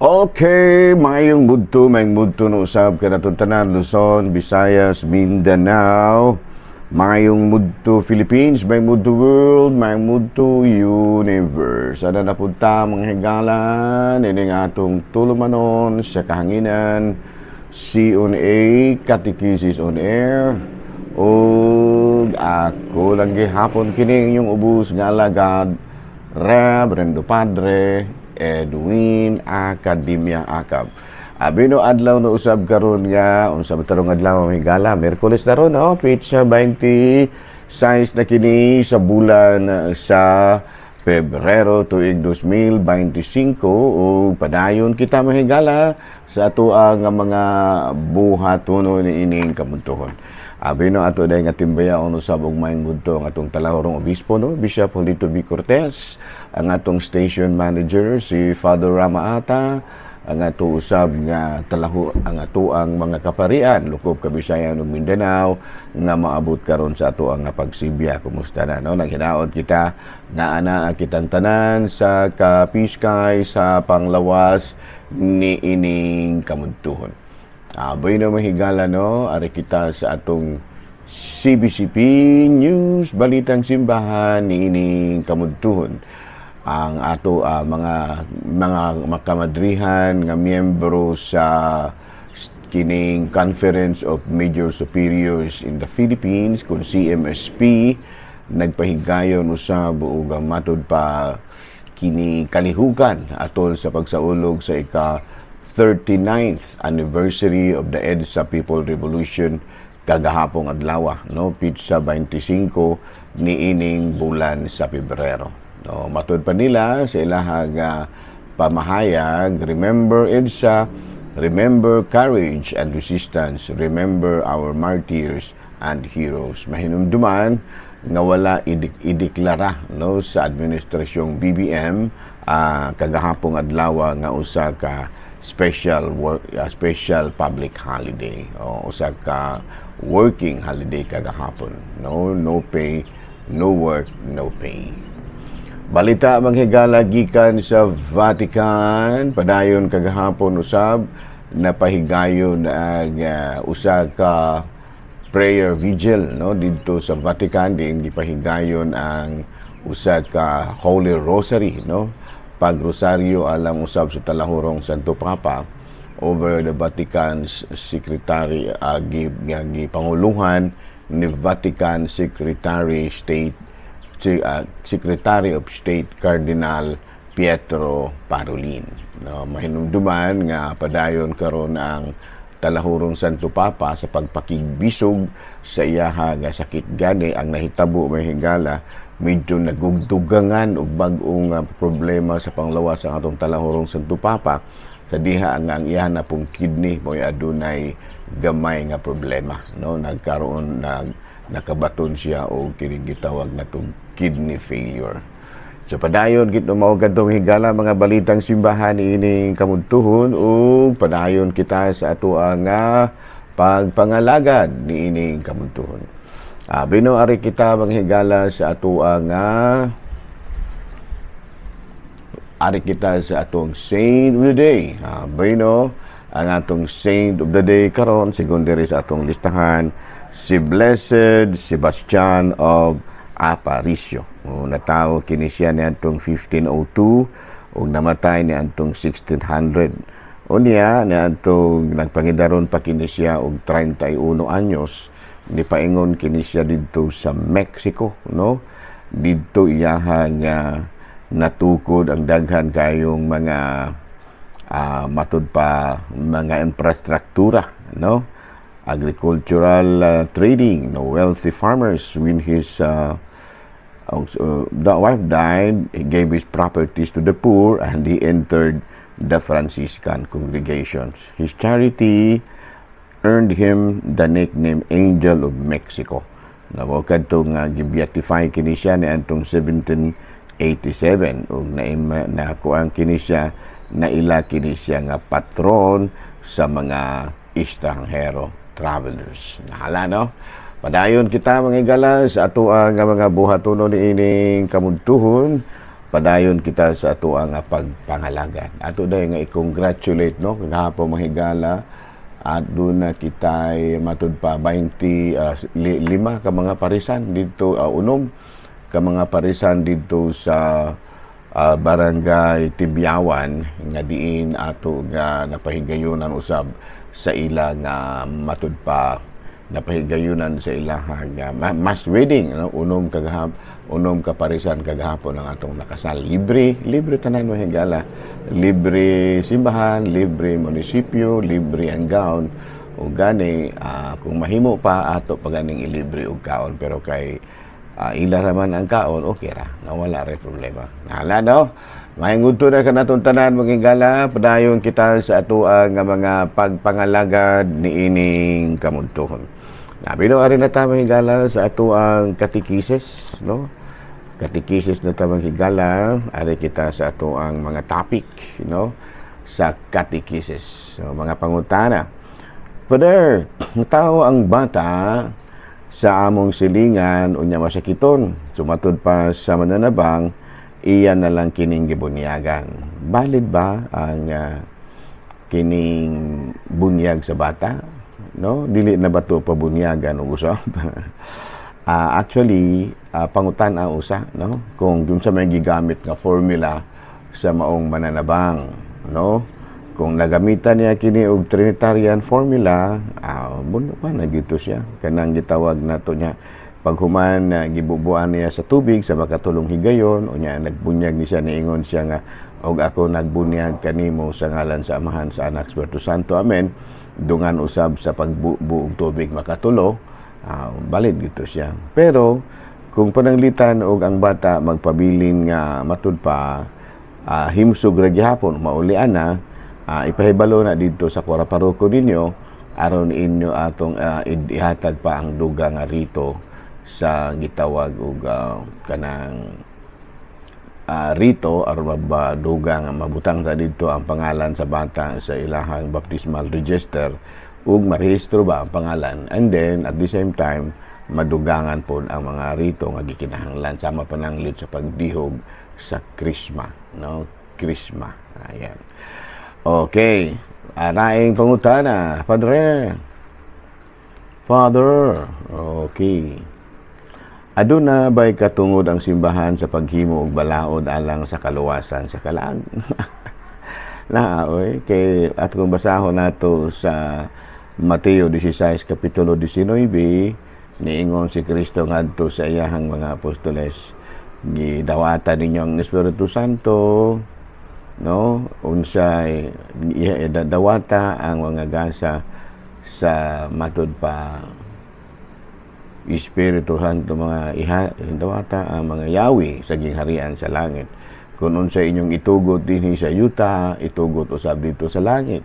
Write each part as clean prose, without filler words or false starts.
Okay, maayong budto no usab kanatong tanan, Luzon, Visayas, Mindanao. Maayong mudto Philippines, maayong mudto world, maayong mudto universe. Ana na punta, mga higala, ining atong tulumanon sa kahanginan, C on A, Catechesis on Air. Ug ako lang gihapon kini inyong ubos nga alagad, Reverendo Padre Edwin Academia Acab. Abi no, adlaw na usab karon nga unsa ba tarong adlaw, mga higala? Miyerkules na ron, no? Petsa 26 na kini sa bulan sa Pebrero tuig 2025 ug padayon kita, mga higala, sa ato ang mga buhatonon niining kamuntuhon. Abi no, ato dahil nga timbayaon usab og maayong budto ang atong talahurong obispo, no, Bishop Julito B. Cortez, ang atong station manager si Father Rama Ata, ang ato usab nga talahu, ang ato ang mga kaparian lukop Kabisayan ug Mindanao nga maabot karon sa ato ang pagsibya. Kumusta na, no? Naghinaot kita nga ana kitang tanan sa kapiskay sa panglawas ni ining kamudtuhon. Aboy na, mahigala, no, ari kita sa atong CBCP News, Balitang Simbahan ni ining kamudtuhon. Ang ato mga makamadrihan nga miyembro sa kining Conference of Major Superiors in the Philippines kung CMSP nagpahigayon usab ug ang matud pa kini kalihukan atol sa pagsaulog sa ika 39th anniversary of the EDSA People Revolution kagahapong adlaw, no, petsa 25 niining bulan sa Pebrero, no? Matud pa nila sa ilahang pamahayag, "Remember EDSA, remember courage and resistance, remember our martyrs and heroes." Mahinumduman nga wala ideklara, no, sa administrasyong BBM kagahapong adlaw nga usa ka special work special public holiday o usa ka working holiday kagahapon, no? No pay, no work, no pay. Balita, mga higala, gikan sa Vatican, padayon kagahapon usab napahigayon ang usa ka prayer vigil, no, didto sa Vatican diin gipahigayon ang usa ka Holy Rosary, no, pagrosaryo alang usab sa talahurong Santo Papa over the Vatican's Secretary nga gipanguluhan ni Vatican Secretary State si, Secretary of State Cardinal Pietro Parolin. No, mahinumduman nga padayon karon ang talahurong Santo Papa sa pagpakigbisog sa iyaha nga sakit. Gani ang nahitabo, mga higala, medyo nagugdugangan og bag-ong problema sa panglawas ang atong talahurong Santo Papa sa diha nga ang iyaha na pong kidney mo'y adunay gamay nga problema, no? Nagkaroon nag nakabaton siya og kining gitawag natong kidney failure. So padayon gid mao kadtong, higala, mga balitang simbahan ining kamudtuhon ug padayon kita sa ato ang pagpangalagad niining kamudtuhon. Bino, ari kita, mga higala, sa ato ang ari kita sa atong Saint of the Day. Bino, ang atong Saint of the Day karon sigon diri sa atong listahan si Blessed Sebastian of Aparicio. O, natawo kini siya niadtong 1502 ug namatay niadtong 1600. Unya niadtong nagpangidaron pa kini siya og 31 anyos, nipaingon kini siya didto sa Mexico, no? Didto iyaha nga natukod ang daghan kayong mga matud pa mga infrastruktura, no, agricultural trading, no, wealthy farmers. When his the wife died, he gave his properties to the poor and he entered the Franciscan congregations. His charity earned him the nickname Angel of Mexico. Namo kadtong gibeatify kini siya niadtong 1787 ug na kuan kini siya, naila kini siya nga patron sa mga estranghero, travelers. Nahala, no? Padayon kita, mga higala, sa ato ang mga buhatonon niining kamudtuhon. Padayon kita sa ato ang pagpangalagad. Ato dahil nga i-congratulate, no, kagahapon, mga higala, at doon na kita'y matud pa 20 lima ka mga parisan dito, 6 ka mga parisan dito sa Barangay Tibyawan nga diin ato nga napahigayunan usab sa ila nga matud pa napahigayunan sa ilaha nga mass wedding, no? 6 ka parisan kagahapon ang atong nakasal. Libre, libre tanan, mga higala. Libre simbahan, libre munisipyo, libre ang gown. O gani, kung mahimo pa ato pa ganing ilibre og kaon, pero kay ila raman ang kaon, okay ra, nawala ra problema. Nahala, no? Maayong udto na kanatong tanan, mga higala. Padayon kita sa atoang nga mga pagpangalagad niining kamudtohon. Nabino ari na ta, mga higala, sa atoang katikises, no? Katikisis na ta, mga higala, ari kita sa atoang mga topic, no? Sa katikisis. So, mga pangutana. Father, tao ang bata sa among silingan unya masakiton. Sumatud pa sa mananabang, iya na lang kining gibunyagan. Valid ba ang kining bunyag sa bata? No? Dili na ba to pabunyagan og usab? Actually, pangutan ang usa, no? Kung dun sa may gigamit nga formula sa maong mananabang, no? Kung nagamitan niya kini og Trinitarian formula, buno pa na gito siya. Kanang gitawag nato niya paghuman na gibubuan niya sa tubig sa makatulong higayon, unya nagbunyag ni siya, niingon siya nga, "Og ako nagbunyag kanimo sa ngalan sa Amahan, sa Anak, Espiritu Santo. Amen." Dungan usab sa pagbubu og tubig makatulo, valid gito siya. Pero kung pananglitan og ang bata magpabilin nga matud pa himsog ra gihapon, maulian na, ipahibalo na didto sa kura paroko ninyo aron inyo atong ihatag pa ang duga nga rito sa gitawag og kanang rito aron mabaduga nga mabutang ta didto ang pangalan sa bata sa ilahang baptismal register ug marehistro ba ang pangalan, and then at the same time madugangan po ang mga rito nga gikinahanglan sama pananglit sa pagdihog sa krisma, no? Krisma, ayan. Okay, araing pangutana, Padre, Father. Okay, aduna ba'y katungod ang simbahan sa paghimo og balaod alang sa kaluwasan sa kalag? Na oy, kay at kung basahon nato sa Mateo 16 kapitulo 19, niingon si Kristo ngadto sa iyahang mga apostoles, "Gidawatan ninyo ang Espiritu Santo," no? Unsay dawata ang mga gasa sa matud pa Espiritu Santo, mga iha dawata ang mga yawi sa gingharian sa langit. Kung unsay inyong itugot dinhi sa yuta, itugot usab dito sa langit.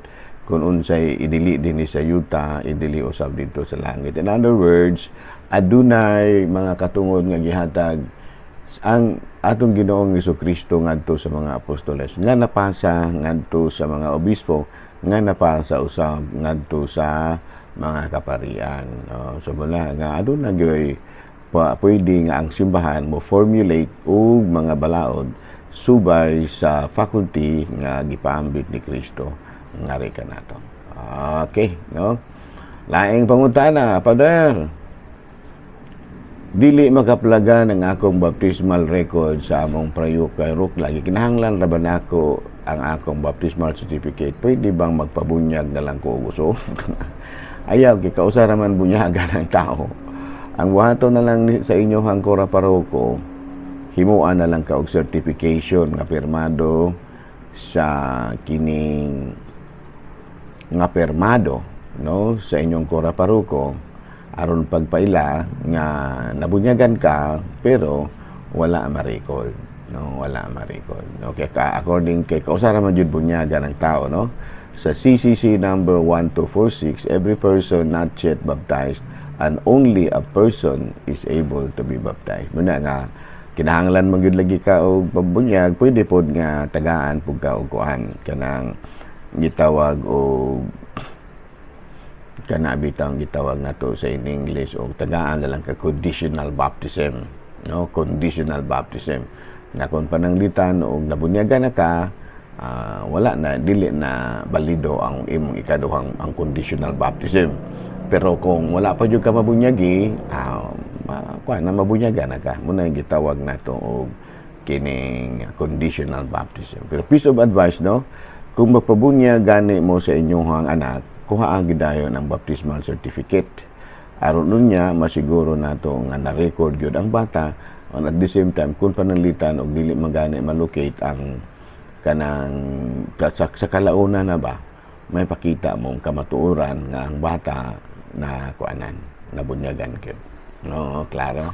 Kung unsay idili dinhi sa yuta, idili usab dito sa langit. In other words, adunay mga katungod nga gihatag ang atong Ginoong Kristo ngadto sa mga apostoles nga napasa ngadto sa mga obispo nga napasa usab ngadto sa mga kaparian. No? So mula nga aduna gyoy pwede nga ang simbahan mo formulate og mga balaod subay sa faculty nga gipaambit ni Kristo ngari kanato. Okay, no? Laing pangutana, Father. Dili makaplagan ang akong baptismal record sa among prayok. Lagi kinahanglan ra ba nako ang akong baptismal certificate? Pwede bang magpabunyag na lang ko gusto? Ayaw, kay kausa raman bunyagan ng tao. Ang buhaton na lang sa inyong kura paroko, himuan na lang ka og certification nga pirmado sa kining nga pirmado, no, sa inyong kura paroko aron pagpaila nga nabunyagan ka pero wala ma-record, no? Wala ma-record. Okay ka, according kay kausa ra man jud bunyagan ng tao, no? Sa CCC number 1246, every person not yet baptized and only a person is able to be baptized. Muna nga kinahanglan man gyud lagi ka og pagbunyag, pwede pod nga tagaan pud ka og kuan, kanang gitawag og kana bitang gitawag nato sa in English og tagaan na lang ka conditional baptism, no? Conditional baptism Nga kung pananglitan og nabunyagan na ka, wala na, dili na balido ang imong ikaduhang, ang conditional baptism. Pero kung wala pa jud ka mabunyagi, kuan na, mabunyagan na ka. Muna yung gitawag nato og kining conditional baptism. Pero piece of advice, no, kung magpabunyag gani mo sa inyong anak, kuha ang gidayon ang baptismal certificate. Aron niya masiguro nato nga na-record gyud ang bata, and at the same time kung pananglitan og dili man gani malocate ang kanang sa kalauna na ba, may pakita mong kamatuoran nga ang bata na kuanan, nabunyagan gyud. No, klaro.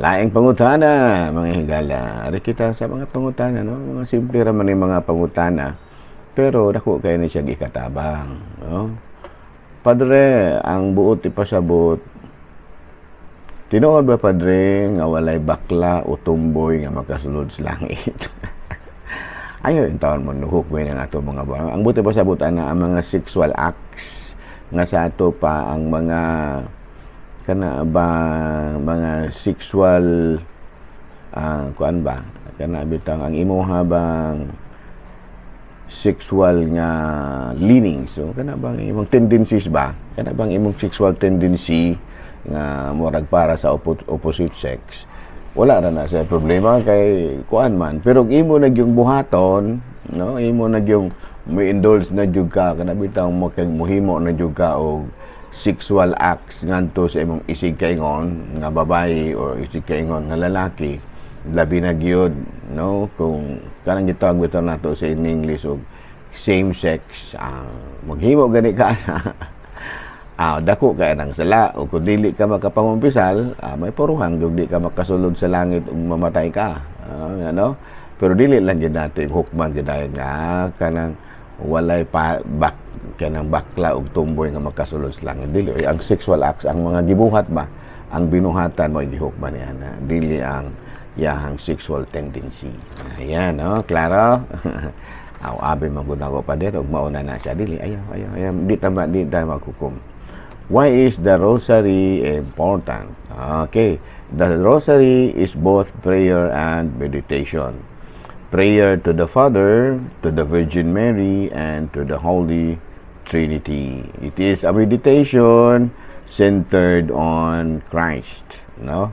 Laing pangutana, mga higala. Ari kita sa mga pangutana, no? Mga simple ra man yung mga pangutana. Pero dako kay ni siya gikatabang, no? Padre, ang buot ipasabot, tinuod ba, Padre, nga walay bakla o tumboy nga makasulod sa langit? Ayo in taon mo nuhok mo ng ato mga buwan. Ang buot ipasabot ana, ang mga sexual acts nga sa ato pa, ang mga kana ba, mga sexual kuan ba, kana bitang ang imuha bang sexual nga leanings, so kana bang imong tendencies ba, kana bang imong sexual tendency nga murag para sa opposite sex, wala ra na siya problema kay kuan man. Pero kung imo na gyung buhaton, no, imo na gyung mo-indulge na jud ka, kana bitaw mo kay muhimo na jud ka og sexual acts ngadto sa imong isig kaingon nga babae or isig kaingon nga lalaki, labi na gyud, no, kung kanang gitawag bitaw nato sa in English og same sex, maghimo gani ka na, dako kay nang sala. O kung dili ka makapangumpisal, may poruhan kung di ka makasulod sa langit ug mamatay ka. Ano, pero dili lang gyud nato hukman gyud nga kanang walay pa bak kanang bakla ug tumboy nga makasulod sa langit. Dili ang sexual acts, ang mga gibuhat ba, ang binuhatan mo gihukman niya na, dili ang yahang sexual tendency. Ayan, no, klaro. Aw, abi man gud ako, Pader, ug mauna na siya. Dili, ayaw, ayaw, ayaw, di ta maghukom. Why is the rosary important? Okay, the rosary is both prayer and meditation. Prayer to the Father, to the Virgin Mary, and to the Holy Trinity. It is a meditation centered on Christ, no?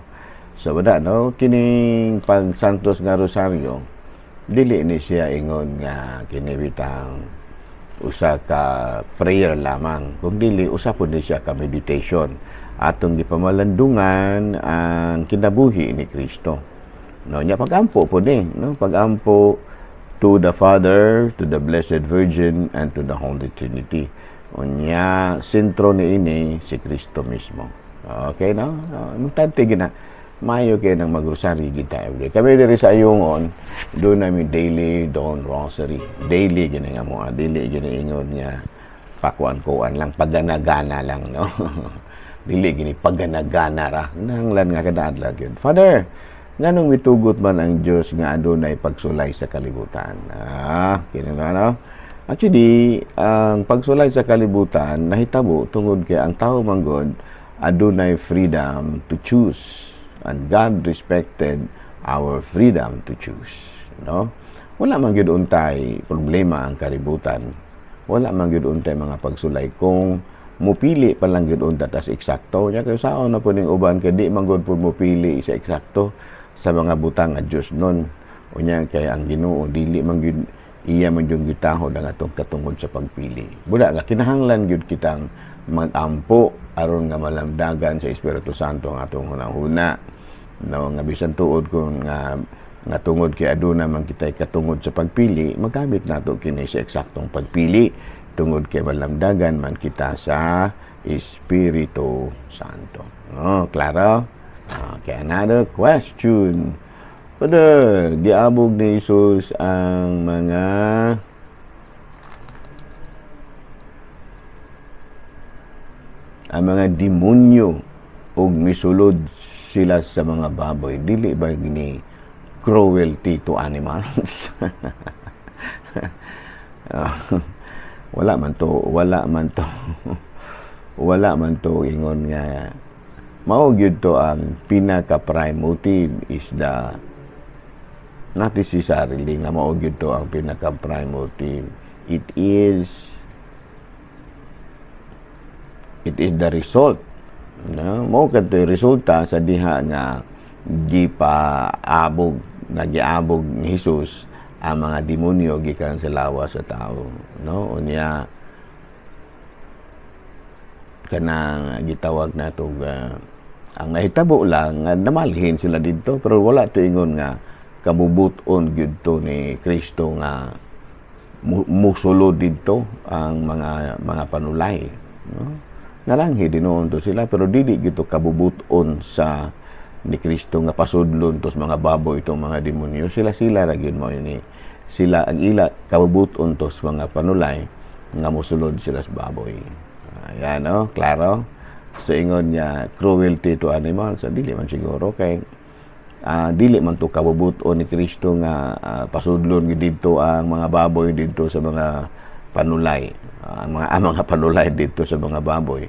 So wala, no, kining pag Santos nga Rosario, dili ni siya ingon nga kini bitang usa ka prayer lamang, kung dili usa pud ni siya ka meditation. Atong gipamalandungan ang kinabuhi ni Kristo, no? Nya pagampo pud ni, no, pagampo to the Father, to the Blessed Virgin, and to the Holy Trinity. Unya sentro ni ini si Kristo mismo. Okay, no? Importante gina mayo kay nang magrosaryo kita everyday. Kami diri sa Ayungon, duna mi daily dawn rosary. Daily gini nga mo, dili gini ingon nga pakuan-kuan lang, pagana-gana lang, no? Dili gini pagana-gana ra. Nanglan nga kada adlaw gyud. Father, nganong mitugot man ang Dios nga adunay pagsulay sa kalibutan? Kini na, no? Actually, ang pagsulay sa kalibutan nahitabo tungod kay ang tao manggod adunay freedom to choose, and God respected our freedom to choose, no? Wala man gyud untay problema ang kalibutan, wala man gyud untay mga pagsulay kung mupili pa lang gyud unta tas eksakto nya. Kay saon na po ning uban kay di man gud pud mupili sa eksakto sa mga butang nga Dios nun. Unya kay ang Ginoo dili man gyud, iya man gyud gitahod ang atong katungod sa pagpili. Buda nga kinahanglan gyud kitang magampo aron nga malamdagan sa Espiritu Santo ang atong hunahuna, no, nga bisan tuod kung nga nga tungod kay aduna man kitay katungod sa pagpili, magamit nato kini sa eksaktong pagpili tungod kay malamdagan man kita sa Espiritu Santo. Oh, klaro? Okay, another question. Father, giabog ni Jesus ang mga demonyo ug misulod sila sa mga baboy. Dili ba gini cruelty to animals? Wala man to, wala man to, wala man to ingon nga mao gyud to. Ang pinaka prime motive is the Not necessarily nga mao gyud to ang pinaka prime motive. It is the result, no? Mao kadto resulta sa diha nga gipaabog, nga giabog ni Jesus ang mga demonyo gikan sa lawas sa tao, no? Unya kanang gitawag nato ang nahitabo lang nga namalhin sila didto, pero wala to ingon nga kabubuton gyud to ni Kristo nga musulod didto ang mga panulay, no? Nalanghi dinuon to sila, pero dili gyud to kabubuton sa ni Kristo nga pasudlon tos mga baboy itong mga demonyo. Sila sila ra gyud mo ini sila. Ang ila kabubuton tos mga panulay nga musulod sila sa baboy. Ayan, no? Klaro. So ingon niya cruelty to animals, so, dili man siguro kay dili man to kabubuton ni Kristo nga pasudlon gid didto ang mga baboy didto sa mga panulay, ang mga panulay didto sa mga baboy.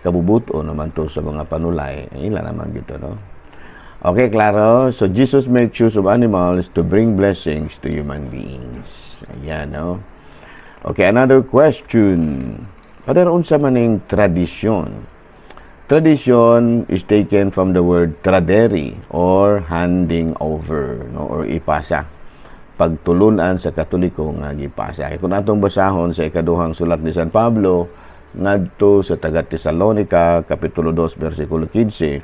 Kabubuton naman to sa mga panulay, ila naman gito, no? Okay, klaro. So Jesus makes use of animals to bring blessings to human beings. Ayan, no? Okay, another question. Padar, unsa man ning tradisyon? Tradition is taken from the word "tradere" or handing over, no, or ipasa. Pagtulunan sa Katoliko nga gipasa. Kung atong basahon sa ikaduhang sulat ni San Pablo ngadto sa taga Tesalonica, kapitulo 2, bersikulo 15.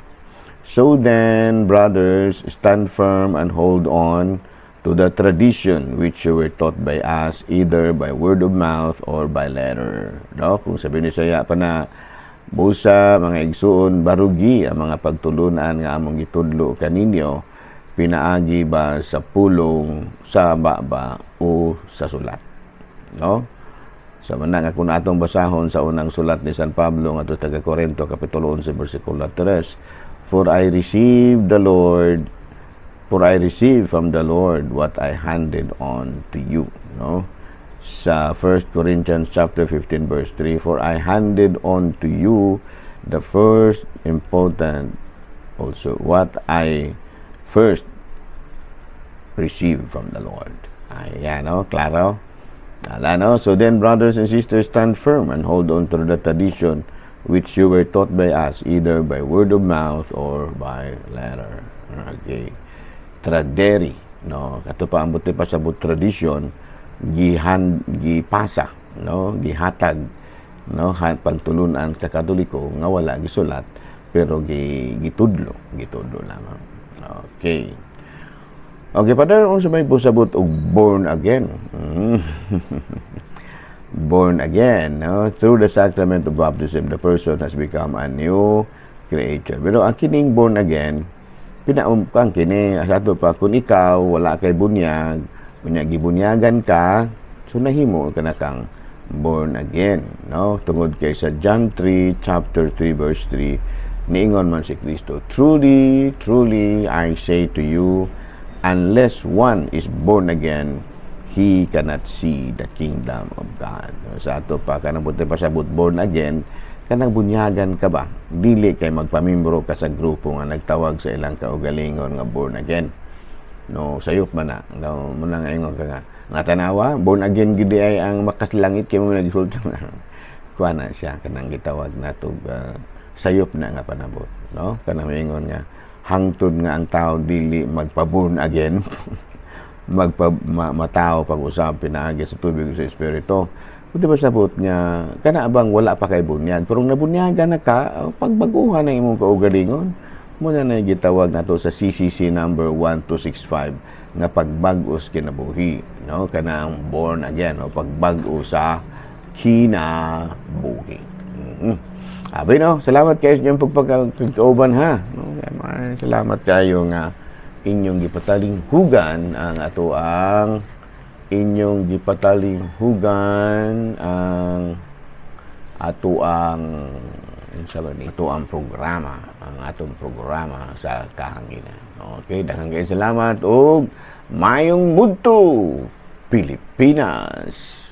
"So then, brothers, stand firm and hold on to the tradition which you were taught by us, either by word of mouth or by letter." No? Kung sabi ni saya pa na, "Busa, mga igsuon, barugi ang mga pagtulunan nga among gitudlo kaninyo, pinaagi ba sa pulong, sa baba o sa sulat." No? Sa man nga kung atong basahon sa unang sulat ni San Pablo ngadto taga Corinto, kapitulo 11, bersikulo 3, "For I received from the Lord what I handed on to you," no? Sa 1 Corinthians chapter 15 verse 3, "For I handed on to you the first important also what I first received from the Lord." Ayan, no? Klaro? Ala, no? "So then, brothers and sisters, stand firm and hold on to the tradition which you were taught by us, either by word of mouth or by letter." Okay. Tradere, no? Kato pa ang buti pasabot tradition, gihan, gipasa, no? Gihatag, no? Pagtulunan sa Katoliko nga wala gisulat, pero gitudlo, gitudlo lamang. Okay. Okay, padar, unsa may pasabot og born again? Born again, no? Through the sacrament of baptism, the person has become a new creature. Pero ang kining born again, pinaumkang kini sa ato pa kung ikaw wala kay bunyag, unya gibunyagan ka, so nahimo ka na kang born again, no? Tungod kay sa John 3 chapter 3 verse 3, niingon man si Kristo, "Truly, truly, I say to you, unless one is born again, he cannot see the kingdom of God." Sa ato pa, kanang buti pasabot born again, kanang bunyagan ka ba? Dili kay magpamimbro ka sa grupo nga nagtawag sa ilang kaugalingon nga born again. No, sayop man na. No, muna nga ingon ka nga, "Natanawa, born again gid ay ang makaslangit kay mo nagsulti na." Kuha na siya kanang gitawag nato sayop na nga panabot, no? Kanang ingon nga hangtod nga ang tao dili magpa-born again, matao pag-usab pinaagi sa tubig sa espiritu. Kung di ba sabot nga kana bang wala pa kay bunyag, pero nabunyagan na ka, pagbaguhan ang imong kaugalingon mo na na gitawag nato sa CCC number 1265 nga pagbag-os kinabuhi, no? Kanang born again o pagbag-o sa kinabuhi. Abi, no, salamat kayo sa inyong pagpagkauban, ha. No, salamat kayo nga inyong gipatalinghugan ang ato ang inyong gipatalinghugan ang ato ang unsa ba ni ito ang programa, ang atong programa sa kahanginan. Okay, daghang kaayo salamat ug mayong mudto, Pilipinas.